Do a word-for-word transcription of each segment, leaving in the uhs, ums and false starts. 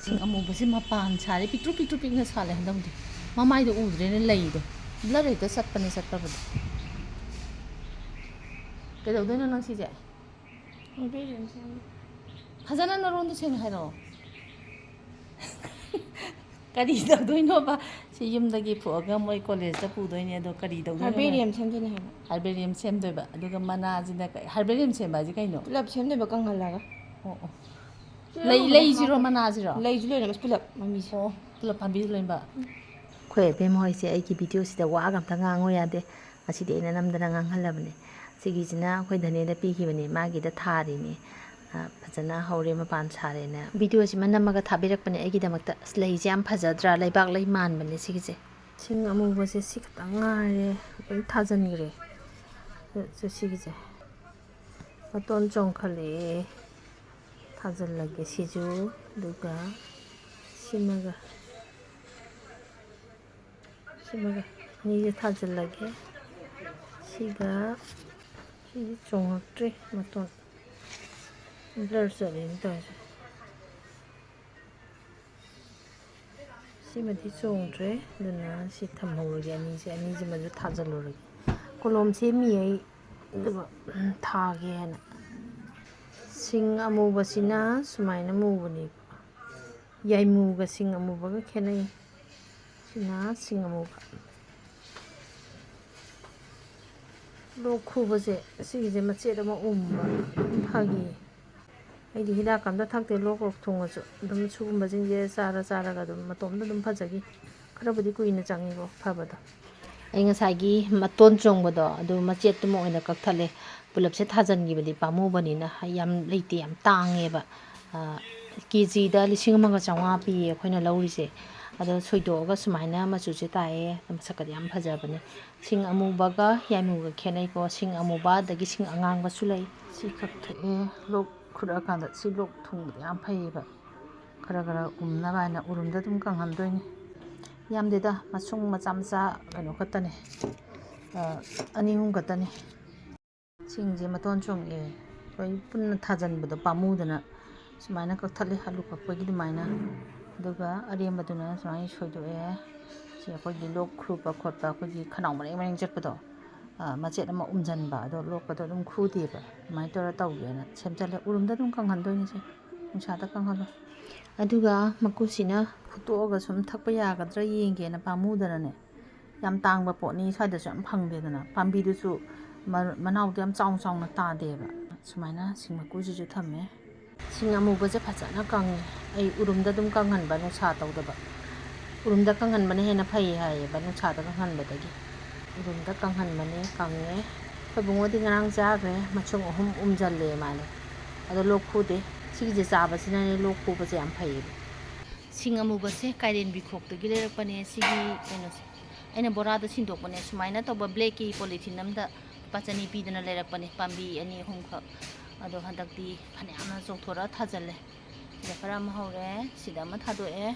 ꯁꯤꯡ ꯑꯃꯨꯕꯁꯦ ꯃꯄꯥꯟ ꯁꯥꯔꯦ, ꯄꯤꯛꯇ꯭ꯔꯨ ꯄꯤꯛꯇ꯭ꯔꯨ ꯄꯤꯛꯅ ꯁꯥꯠꯂꯦ ꯍꯟꯗꯛꯇꯤ꯫ ꯃꯃꯥꯏꯗꯣ ꯎꯗ꯭ꯔꯦꯅꯦ, ꯂꯩꯗꯣ꯫ ꯕ꯭ꯂꯔ ꯍꯦꯛꯇ ꯆꯠꯄꯅꯦ ꯆꯠꯄꯕꯨꯗꯤ꯫ ꯀꯩꯗꯧꯗꯣꯏꯅꯣ ꯅꯪ ꯁꯤꯁꯦ? ꯐꯖꯅ ꯅꯔꯣꯟꯗꯣ ꯁꯦꯡꯅ ꯍꯥꯏꯔꯛꯑꯣ꯫ ꯀꯔꯤ ꯇꯧꯗꯣꯏꯅꯣꯕ? ꯁꯤ ꯌꯨꯝꯗꯒꯤ ꯄꯨꯔꯛꯑꯒ ꯃꯣꯏ ꯀꯣꯂꯦꯖꯇ ꯄꯨꯗꯣꯏꯅꯦ, ꯑꯗꯣ ꯀꯔꯤ ꯇꯧꯗꯣꯏꯅꯣ? ꯍꯥꯔꯕꯦꯔꯤꯌꯝ ꯁꯦꯝꯗꯣꯏꯅꯦ ꯍꯥꯏꯕ꯫ ꯍꯥꯔꯕꯦꯔꯤꯌꯝ ꯁꯦꯝꯗꯣꯏꯕ, ꯑꯗꯨꯒ ꯃꯅꯥꯁꯤꯅ ꯀꯩ? ꯍꯥꯔꯕꯦꯔꯤꯌꯝ ꯁꯦꯝꯕ ꯍꯥꯏꯁꯦ ꯀꯩꯅꯣ? ꯄꯨꯂꯞ ꯁꯦꯝꯗꯣꯏꯕ ꯀꯪꯍꯜꯂꯒ꯫ ꯑꯣ, ꯑꯣ꯫ ꯂꯩ, ꯂꯩꯁꯤꯔꯣ, ꯃꯅꯥꯁꯤꯔꯣ? ꯂꯩꯁꯨ ꯂꯣꯏꯅꯃꯛ ꯄꯨꯂꯞ ꯃꯃꯤꯁꯦ꯫ ꯑꯣ, ꯄꯨꯂꯞ ꯄꯥꯝꯕꯤꯁꯨ ꯂꯣꯏꯅꯃꯛ꯫ ꯑꯩꯈꯣꯏ ꯑꯕꯦꯝꯃ ꯍꯣꯏꯁꯦ ꯑꯩꯒꯤ ꯚꯤꯗꯤꯑꯣꯁꯤꯗ ꯋꯥꯒ ꯑꯝꯇ ꯉꯥꯡꯉꯨ ꯌꯥꯗꯦ꯫ ꯉꯁꯤꯗꯤ ꯑꯩꯅ ꯅꯝꯗꯅ ꯉꯥꯡꯍꯜꯂꯕꯅꯦ꯫ ꯁꯤꯒꯤꯁꯤꯅ ꯑꯩꯈꯣꯏ ꯙꯅꯦꯗ ꯄꯤꯈꯤꯕꯅꯦ, ꯃꯥꯒꯤꯗ ꯊꯥꯔꯤꯅꯦ꯫ ꯑ, ꯐꯖꯅ ꯍꯧꯔꯦ, ꯃꯄꯥꯟ ꯁꯥꯔꯦꯅ꯫ ꯚꯤꯗꯤꯑꯣꯁꯤꯃ ꯅꯝꯃꯒ ꯊꯥꯕꯤꯔꯛꯄꯅꯦ ꯑꯩꯒꯤꯗꯃꯛꯇ꯫ ꯑꯁ, ꯂꯩꯁꯦ ꯌꯥꯝ ꯐꯖꯗ꯭ꯔꯥ? ꯂꯩꯕꯥꯛ ꯂꯩ ꯃꯥꯟꯕꯅꯦ ꯁꯤꯒꯤꯁꯦ꯫ ꯁꯤꯡ ꯑꯃꯨꯕꯁꯦ ꯁꯤ ꯈꯛꯇꯪ ꯉꯥꯏꯔꯦ, ꯂꯣꯏ ꯊꯥꯖꯤꯟꯈ꯭ꯔꯦ꯫ ꯑꯗꯨ ꯁꯤꯒꯤꯁꯦ ꯃꯇꯣꯟ ꯆꯣꯡꯈꯠꯂꯛꯑꯦ꯫ ꯊꯥꯖꯤꯜꯂꯒꯦ ꯁꯤꯁꯨ, ꯑꯗꯨꯒ ꯁꯤꯃꯒ, ꯁꯤꯃꯒ ꯑꯅꯤꯁꯦ ꯊꯥꯖꯤꯜꯂꯒꯦ꯫ ꯁꯤꯒ ꯁꯤꯁꯦ ꯆꯣꯡꯉꯛꯇ꯭ꯔꯦ, ꯃꯇꯣꯟ ꯕ꯭ꯂꯔ ꯆꯠꯂꯦꯅ ꯇꯧꯔꯤꯁꯦ꯫ ꯁꯤꯃꯗꯤ ꯆꯣꯡꯗ꯭ꯔꯦ, ꯑꯗꯨꯅ ꯁꯤ ꯊꯝꯍꯧꯔꯒꯦ, ꯑꯅꯤꯁꯦ, ꯑꯅꯤꯁꯤꯃꯁꯨ ꯊꯥꯖꯤꯜꯂꯨꯔꯒꯦ꯫ ꯀꯣꯂꯣꯝ ꯁꯦꯝꯃꯤ ꯑꯩ, ꯑꯗꯨꯒ ꯊꯥꯒꯦ ꯍꯥꯏꯅ꯫ ꯁꯤꯡ ꯑꯃꯨꯕꯁꯤꯅ ꯁꯨꯃꯥꯏꯅ ꯃꯨꯕꯅꯦꯕ, ꯌꯥꯏꯃꯨꯒ ꯁꯤꯡ ꯑꯃꯨꯕꯒ ꯈꯦꯠꯅꯩ꯫ ꯁꯤꯅ ꯁꯤꯡ ꯑꯃꯨꯕ꯫ ꯂꯣꯛ ꯈꯨꯕꯁꯦ ꯁꯤꯒꯤꯁꯦ ꯃꯆꯦꯠ ꯑꯃ ꯎꯝꯕ ꯑꯗꯨꯝ ꯐꯈꯤ꯫ ꯑꯩꯗꯤ ꯍꯤꯗꯥꯛ ꯑꯝꯇ ꯊꯛꯇꯦ, ꯂꯣꯛ ꯂꯣꯛ ꯊꯨꯡꯉꯁꯨ ꯑꯗꯨꯝ ꯁꯤꯒꯨꯝꯕꯁꯤꯡꯁꯦ ꯆꯥꯔ ꯆꯥꯔꯒ ꯑꯗꯨꯝ ꯃꯇꯣꯝꯇ ꯑꯗꯨꯝ ꯐꯖꯈꯤ꯫ ꯈꯔꯕꯨꯗꯤ ꯀꯨꯏꯅ ꯆꯪꯉꯤꯀꯣ ꯐꯕꯗꯣ꯫ ꯑꯩ ꯉꯁꯥꯏꯒꯤ ꯃꯇꯣꯟ ꯆꯣꯡꯕꯗꯣ ꯑꯗꯨ ꯃꯆꯦꯠꯇꯨꯃ ꯑꯣꯏꯅ ꯀꯛꯊꯠꯂꯦ꯫ ꯄꯨꯂꯞꯁꯦ ꯊꯥꯖꯤꯟꯈꯤꯕꯗꯤ ꯄꯥꯝꯃꯨꯕꯅꯤꯅ, ꯌꯥꯝ ꯂꯩꯇꯦ, ꯌꯥꯝ ꯇꯥꯡꯉꯦꯕ꯫ ꯑ, ꯀꯦ ꯖꯤꯗ ꯂꯤꯁꯤꯡ ꯑꯃꯒ ꯆꯥꯝꯃꯉꯥ ꯄꯤꯌꯦ ꯑꯩꯈꯣꯏꯅ ꯂꯧꯔꯤꯁꯦ꯫ ꯑꯗꯣ ꯁꯣꯏꯗꯣꯛꯑꯒ ꯁꯨꯃꯥꯏꯅ ꯃꯆꯨꯁꯦ ꯇꯥꯛꯑꯦ, ꯃꯁꯛꯀꯗꯤ ꯌꯥꯝ ꯐꯖꯕꯅꯦ꯫ ꯁꯤꯡ ꯑꯃꯨꯕꯒ ꯌꯥꯏꯃꯨꯒ ꯈꯦꯠꯅꯩꯀꯣ꯫ ꯁꯤꯡ ꯑꯃꯨꯕ ꯑꯗꯒꯤ ꯁꯤꯡ ꯑꯉꯥꯡꯕꯁꯨ ꯂꯩ꯫ ꯁꯤ ꯀꯛꯊꯠꯂꯦ, ꯂꯣꯛ ꯈꯨꯔꯛꯑꯀꯥꯟꯗ ꯁꯤ ꯂꯣꯛ ꯊꯨꯡꯕꯗ ꯌꯥꯝ ꯐꯩꯌꯦꯕ꯫ ꯈꯔ ꯈꯔ ꯎꯝꯅꯕ ꯍꯥꯏꯅ ꯎꯔꯨꯝꯗ ꯑꯗꯨꯝ ꯀꯪꯍꯟꯗꯣꯏꯅꯤ꯫ ꯌꯥꯝꯗꯦꯗ, ꯃꯁꯨꯡ ꯃꯆꯥ ꯃꯆꯥ ꯀꯩꯅꯣ ꯈꯛꯇꯅꯦ, ꯑ, ꯑꯅꯤ ꯑꯍꯨꯝ ꯈꯛꯇꯅꯦ꯫ ꯁꯤꯡꯁꯦ ꯃꯇꯣꯟ ꯆꯣꯡꯉꯛꯑꯦ꯫ ꯑꯩꯈꯣꯏ ꯄꯨꯟꯅ ꯊꯥꯖꯤꯟꯕꯗꯣ ꯄꯥꯝꯃꯨꯗꯅ ꯁꯨꯃꯥꯏꯅ ꯀꯛꯊꯠꯂꯦ, ꯑꯂꯨ ꯀꯛꯄꯒꯤ ꯑꯗꯨꯃꯥꯏꯅ꯫ ꯑꯗꯨꯒ ꯑꯔꯦꯝꯕꯗꯨꯅ ꯁꯨꯃꯥꯏꯅ ꯁꯣꯏꯗꯣꯛꯑꯦ꯫ ꯁꯤ ꯑꯩꯈꯣꯏꯒꯤ ꯂꯣꯛ ꯈꯨꯕ ꯈꯣꯠꯄ, ꯑꯩꯈꯣꯏꯒꯤ ꯈꯅꯥꯎ ꯃꯔꯦꯡ ꯃꯔꯦꯡ ꯆꯠꯄꯗꯣ, ꯑ, ꯃꯆꯦꯠ ꯑꯃ ꯎꯝꯖꯟꯕ, ꯑꯗꯣ ꯂꯣꯛꯄꯗꯣ ꯑꯗꯨꯝ ꯈꯨꯗꯦꯕ꯫ ꯑꯗꯨꯃꯥꯏꯅ ꯇꯧꯔ ꯇꯧꯒꯦꯅ ꯁꯦꯝꯖꯜꯂꯦ꯫ ꯎꯔꯨꯝꯗ ꯑꯗꯨꯝ ꯀꯪꯍꯟꯗꯣꯏꯅꯤꯁꯦ, ꯅꯨꯡꯁꯥꯗ ꯀꯪꯍꯜꯂꯣ꯫ ꯑꯗꯨꯒ ꯃꯀꯨꯁꯤꯅ ꯐꯨꯠꯇꯣꯛꯑꯒ ꯁꯨꯝ ꯊꯛꯄ ꯌꯥꯒꯗ꯭ꯔꯥ ꯌꯦꯡꯒꯦꯅ ꯄꯥꯝꯃꯨꯗꯅꯅꯦ, ꯌꯥꯝ ꯇꯥꯡꯕ ꯄꯣꯠꯅꯤ, ꯁ꯭ꯋꯥꯏꯗꯁꯨ ꯌꯥꯝ ꯐꯪꯗꯦꯗꯅ꯫ ꯄꯥꯝꯕꯤꯗꯨꯁꯨ ꯃꯔ-, ꯃꯅꯥꯎꯗꯤ ꯌꯥꯝ ꯆꯥꯎꯅ ꯆꯥꯎꯅ ꯇꯥꯗꯦꯕ꯫ ꯁꯨꯃꯥꯏꯅ ꯁꯤꯡ ꯃꯀꯨꯁꯤꯁꯨ ꯊꯝꯃꯦ꯫ ꯁꯤꯡ ꯑꯃꯨꯕꯁꯦ ꯐꯖꯅ ꯀꯪꯉꯦ꯫ ꯑꯩ ꯎꯔꯨꯝꯗ ꯑꯗꯨꯝ ꯀꯪꯍꯟꯕ, ꯅꯨꯡꯁꯥ ꯇꯧꯗꯕ꯫ ꯎꯔꯨꯝꯗ ꯀꯪꯍꯟꯕꯅ ꯍꯦꯟꯅ ꯐꯩ ꯍꯥꯏꯌꯦꯕ, ꯅꯨꯡꯁꯥꯗ ꯀꯪꯍꯟꯕꯗꯒꯤ꯫ ꯎꯔꯨꯝꯗ ꯀꯪꯍꯟꯕꯅꯦ, ꯀꯪꯉꯦ꯫ ꯑꯩꯈꯣꯏ ꯕꯨꯡꯉꯣꯗꯤ ꯉꯔꯥꯡ ꯆꯥꯈ꯭ꯔꯦ, ꯃꯁꯨꯡ ꯑꯍꯨꯝ ꯎꯝꯖꯜꯂꯦ ꯃꯥꯅꯦ꯫ ꯑꯗꯣ ꯂꯣꯛ ꯈꯨꯗꯦ꯫ ꯁꯤꯒꯤꯁꯦ ꯆꯥꯕꯁꯤꯅꯅꯦ ꯂꯣꯛ ꯈꯨꯕꯁꯦ ꯌꯥꯝ ꯐꯩꯌꯦꯕ꯫ ꯁꯤꯡ ꯑꯃꯨꯕꯁꯦ ꯀꯥꯏꯔꯦꯟꯕꯤ ꯈꯣꯛꯇꯒꯤ ꯂꯩꯔꯛꯄꯅꯦ꯫ ꯁꯤꯒꯤ ꯀꯩꯅꯣꯁꯦ ꯑꯩꯅ ꯕꯣꯔꯥꯗ ꯁꯤꯟꯗꯣꯛꯄꯅꯦ꯫ ꯁꯨꯃꯥꯏꯅ ꯇꯧꯕ ꯕ꯭ꯂꯦꯛꯀꯤ ꯄꯣꯂꯤꯊꯤꯟ ꯑꯃꯗ ꯂꯨꯄꯥ ꯆꯅꯤ ꯄꯤꯗꯅ ꯂꯩꯔꯛꯄꯅꯦ, ꯄꯥꯝꯕꯤ ꯑꯅꯤ ꯑꯍꯨꯝꯈꯛ꯫ ꯑꯗꯣ ꯍꯟꯗꯛꯇꯤ ꯐꯅꯌꯥꯝꯅ ꯆꯣꯡꯊꯣꯔꯛꯑ ꯊꯥꯖꯜꯂꯦ꯫ ꯁꯤꯗ ꯈꯔ ꯑꯃ ꯍꯧꯔꯦ, ꯁꯤꯗ ꯑꯃ ꯊꯥꯗꯣꯛꯑꯦ꯫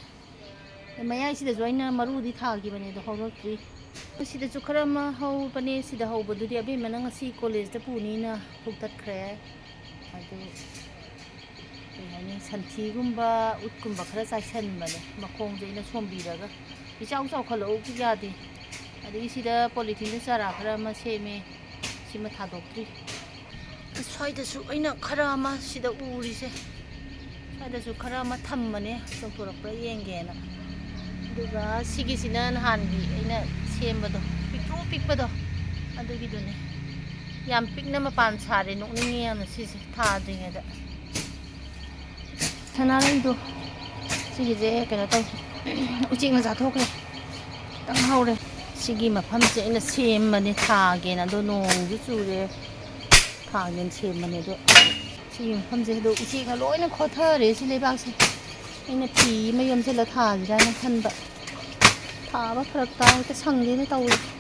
ꯃꯌꯥꯏꯁꯤꯗꯁꯨ ꯑꯩꯅ ꯃꯔꯨꯗꯤ ꯊꯥꯈꯤꯕꯅꯦ, ꯑꯗꯣ ꯍꯧꯔꯛꯇ꯭ꯔꯤ꯫ ꯁꯤꯗꯁꯨ ꯈꯔ ꯑꯃ ꯍꯧꯕꯅꯦ꯫ ꯁꯤꯗ ꯍꯧꯕꯗꯨꯗꯤ ꯑꯕꯦꯝꯃꯅ ꯉꯁꯤ ꯀꯣꯂꯦꯖꯇ ꯄꯨꯅꯤꯅ ꯐꯨꯛꯇꯠꯈ꯭ꯔꯦ꯫ ꯑꯗꯨ ꯀꯩ ꯍꯥꯏꯅꯤ, ꯁꯟꯊꯤꯒꯨꯝꯕ ꯎꯠꯀꯨꯝꯕ ꯈꯔ ꯆꯥꯏꯁꯟꯕꯅꯦ, ꯃꯈꯣꯡꯁꯦ ꯑꯩꯅ ꯁꯣꯝꯕꯤꯔꯒ꯫ ꯏꯆꯥꯎ ꯆꯥꯎꯈꯠꯂꯛꯎ ꯌꯥꯗꯦ꯫ ꯑꯗꯒꯤ ꯁꯤꯗ ꯄꯣꯂꯤꯊꯤꯟꯗ ꯆꯥꯔꯥ ꯈꯔ ꯑꯃ ꯁꯦꯝꯃꯦ, ꯁꯤꯃ ꯊꯥꯗꯣꯛꯇ꯭ꯔꯤ꯫ ꯁ꯭ꯋꯥꯏꯗꯁꯨ ꯑꯩꯅ ꯈꯔ ꯑꯃ ꯁꯤꯗ ꯎꯔꯤꯁꯦ, ꯁ꯭ꯋꯥꯏꯗꯁꯨ ꯈꯔ ꯑꯃ ꯊꯝꯕꯅꯦ, ꯆꯣꯡꯊꯣꯔꯛꯄ꯭ꯔꯥ ꯌꯦꯡꯒꯦꯅ꯫ ꯑꯗꯨꯒ ꯁꯤꯒꯤꯁꯤꯅ ꯅꯍꯥꯟꯒꯤ ꯑꯩꯅ ꯁꯦꯝꯕꯗꯣ, ꯄꯤꯛꯇ꯭ꯔꯨ ꯄꯤꯛꯄꯗꯣ, ꯑꯗꯨꯒꯤꯗꯨꯅꯦ꯫ ꯌꯥꯝ ꯄꯤꯛꯅ ꯃꯄꯥꯟ ꯁꯥꯔꯦ, ꯅꯣꯛꯅꯤꯡꯉꯦ ꯌꯥꯝꯅ ꯁꯤꯁꯦ ꯊꯥꯗ꯭ꯔꯤꯉꯩꯗ꯫ ꯁꯅꯥꯔꯩꯗꯣ ꯁꯤꯒꯤꯁꯦ ꯀꯩꯅꯣ ꯇꯧ, ꯎꯆꯦꯛꯅ ꯆꯥꯊꯣꯛꯈ꯭ꯔꯦ꯫ ꯈꯤꯇꯪ ꯍꯧꯔꯦ꯫ ꯁꯤꯒꯤ ꯃꯐꯝꯁꯦ ꯑꯩꯅ ꯁꯦꯝꯕꯅꯦ ꯊꯥꯒꯦꯅ, ꯑꯗꯣ ꯅꯣꯡꯁꯨ ꯆꯨꯔꯦ, ꯊꯥꯒꯦꯅ ꯁꯦꯝꯕꯅꯦ꯫ ꯑꯗꯣ ꯁꯤꯒꯤ ꯃꯐꯝꯁꯦ ꯑꯗꯣ ꯎꯆꯦꯛꯅ ꯂꯣꯏꯅ ꯈꯣꯊꯔꯦ ꯁꯤ ꯂꯩꯕꯥꯛꯁꯦ꯫ ꯑꯩꯅ ꯐꯤ ꯑꯃ ꯌꯣꯝꯁꯤꯜꯂ ꯊꯥꯁꯤꯔꯥꯅ ꯈꯟꯕ꯫ ꯊꯥꯕ ꯐꯔꯛ ꯇꯥꯏ, ꯍꯦꯛꯇ ꯁꯪꯗꯦꯅꯦ ꯇꯧꯔꯤꯁꯦ꯫